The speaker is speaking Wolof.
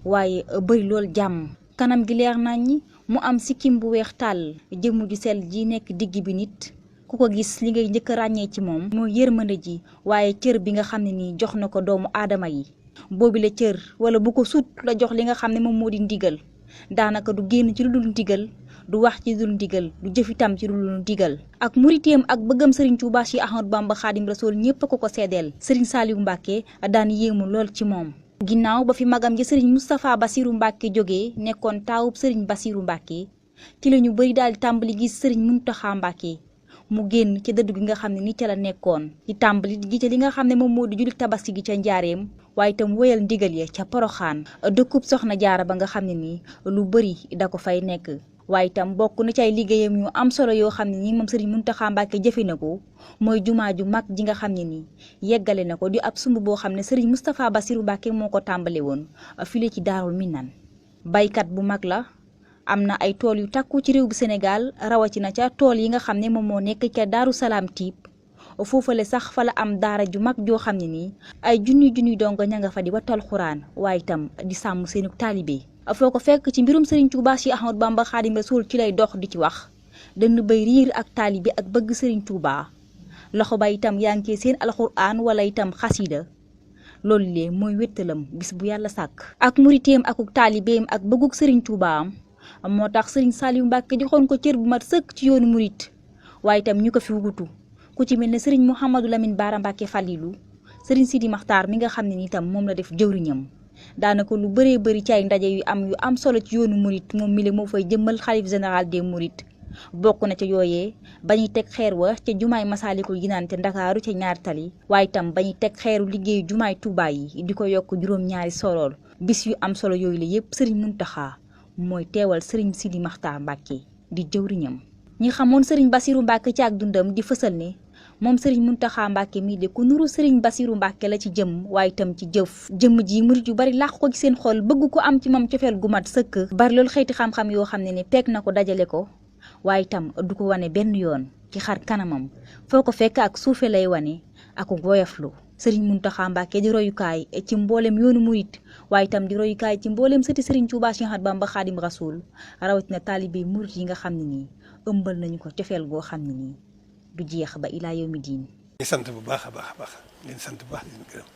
waaye bëri lool jàmm kanam gi leer nañ mu am sikkim bu weex tàll jëmm ju sell ji nekk digg bi nit ku ko gis li ngay njëkk a ràññee ci moom mooy yërmande ji waaye cër bi nga xam ne nii jox na ko doomu aadama yi boobi la cër wala bu ko sut la jox li nga xam ne moom moo di ndigal daanaka du génn ci lu dul ndigal du wax ci dul ndigal du jëf itam ci lu dul ndigal ak muriteem ak bëggam Serigne Touba Cheikh Ahmadou Bamba Khadim Rasoul ñépp a ko seedeel Serigne Saliou Mbacké daan yéemu lool ci moom ginnaaw ba fi magam ja Serigne Moustapha Bassirou Mbacké jógee nekkoon taawub Serigne Bassirou Mbacké ci la ñu bëri daal di tàmbali gis Serigne Mountakha Mbacké mu génn ci dëdd gi nga xam ne ni ca la nekkoon ci tàmbali di ci li nga xam ne moom moo di jullit tabaski gi ca njaareem waaye itam wéyal ndigal ya ca Poroxaan dëkkub Soxna Jaara ba nga xam ne nii lu bëri da ko fay nekk waaye itam bokk na ci ay liggéeyam yu am solo yoo xam ne nii moom Serigne Mountakha Mbacké jëfe na ko mooy jumaa ju mag ji nga xam ne nii yeggale na ko di ab sumb boo xam ne Serigne Moustapha Bassirou Mbacké moo ko tàmbale woon file ci Daarul Minan baykat bu mag la am na ay tool yu takku ci réew bu Sénégal rawatina ca tool yi nga xam ne moom moo nekk ca Daaru Salaam Tiib foofale sax fa la am daara ju mag joo xam ne nii ay junniy dongo ña nga fa di wattal xuraan waaye itam di sàmm seenu taalibe foo ko fekk ci mbirum Serigne Touba Cheikh Ahmadou Bamba Khadim Rasoul ci lay dox di ci wax dënn bay riir ak taalibe ak bëgg Serigne Touba loxo ba itam yaa ngi seen alxuraan wala itam xasida loolu lee mooy wéttalam bis bu yàlla sàkk ak muriteem akuk taalibeem ak bëgguk Serigne Touba am moo tax Serigne Saliou Mbacké joxoon ko cër bu mat sëkk ci yoonu murit waaye itam ñu ko fi wugutu ku ci mel ne Serigne Mouhamadou Lamine Bara Mbacké Falilou Serigne Sidi Makhtar mi nga xam ne ni itam moom la def jëwriñam daanaka lu bëree bëri ci ay ndaje yu am solo ci yoonu murit moom mi le moo fay jëmmal xalif général des mourides bokk na ca yooyee bañuy teg xeer wa ca jumaay Masaalikul Jinaan ca Ndakaaru ca ñaari tali waaye itam bañuy teg xeeru liggéeyu jumaay Touba yi di ko yokk juróom-ñaari solool bis yu am solo yooyu la yépp Serigne Mountakha mooy teewal Serigne Sidi Makhtar Mbacké di jëwriñam ñi xamoon Serigne Bassirou Mbacké ci ak dundam di fësal ne moom Serigne Mountakha Mbacké mii de ku nuru Serigne Bassirou Mbacké la ci jëm waaye itam ci jëf jëmm ji murit yu bari làq ko ci seen xol bëgg ko am ci moom cofeel gu mat sëkk bari loolu xeeti xam-xam yoo xam ne ni peeg na ko dajale ko waaye itam du ko wane benn yoon ci xar kanamam foo ko fekk ak suufe lay wane ak woyoflu Serigne Mountakha Mbacké di royukaay ci mboolem yoonu murit waaye itam di royukaay ci mboolem sëti Serigne Touba Cheikh Ahmadou Bamba Khadim Rasoul rawatina taalibe murit yi nga xam ne nii ëmbal nañu ko cofeel goo xam ne nii du jeex ba ilaa yawmi diin. sant bu baax a baax leen sant bu baax di leen gërëm